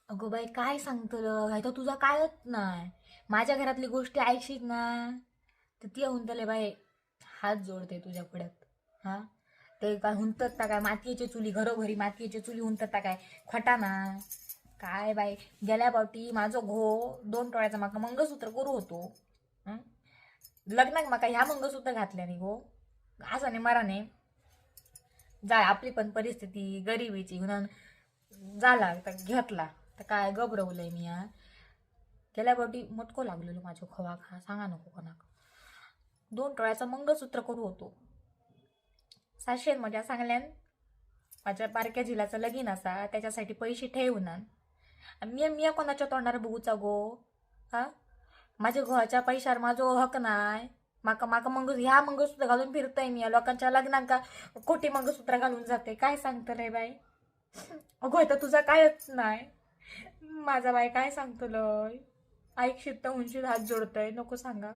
अगो बाई काय सांगतलं, ह्या तर तुझा कायच नाही. माझ्या घरातली गोष्टी ऐकशीत ना तर ती हुंतले बाई, हात जोडते तुझ्या पुढ्यात. हा ते काय हुंतत काय मातयेची चुली, घरोघरी मातयेची चुली हुंतत काय खोटा ना काय बाई. गेल्या पावटी माझो घो 2 तोळ्याचा माका मंगळसूत्र करू होतो. हं? लग्नाक माका ह्या मंगळसूत्र घातल्या नी गो, असा नी मराने जाय. आपली पण परिस्थिती गरिबीची म्हणून झाला तर घेतला तर काय गबरवलंय मी. हा गेल्या पावटी मटको लागलेलो माझ्या खवा खा सांगा नको कोणाक. 2 तोळ्याचा मंगळसूत्र करू होतो. साशेन माझ्या सांगल्यान माझ्या बारक्या झिलाचं लगीन असा, त्याच्यासाठी पैसे ठेवून मी मी कोणाच्या तोंडार बघूचा गो. हा माझ्या घोवाच्या पैशावर माझो हक नाय. माका माका मंगळ ह्या मंगळसूत्र घालून फिरतय मी, लोकांच्या लग्नांका खोटी मंगळसूत्र घालून जाते. काय सांगतलंय बाई. अगो तर तुझा कायच नाही माझा बाई, काय सांगतलंय. ऐकशीत तर हुनशीत हात जोडतय, नको सांगा.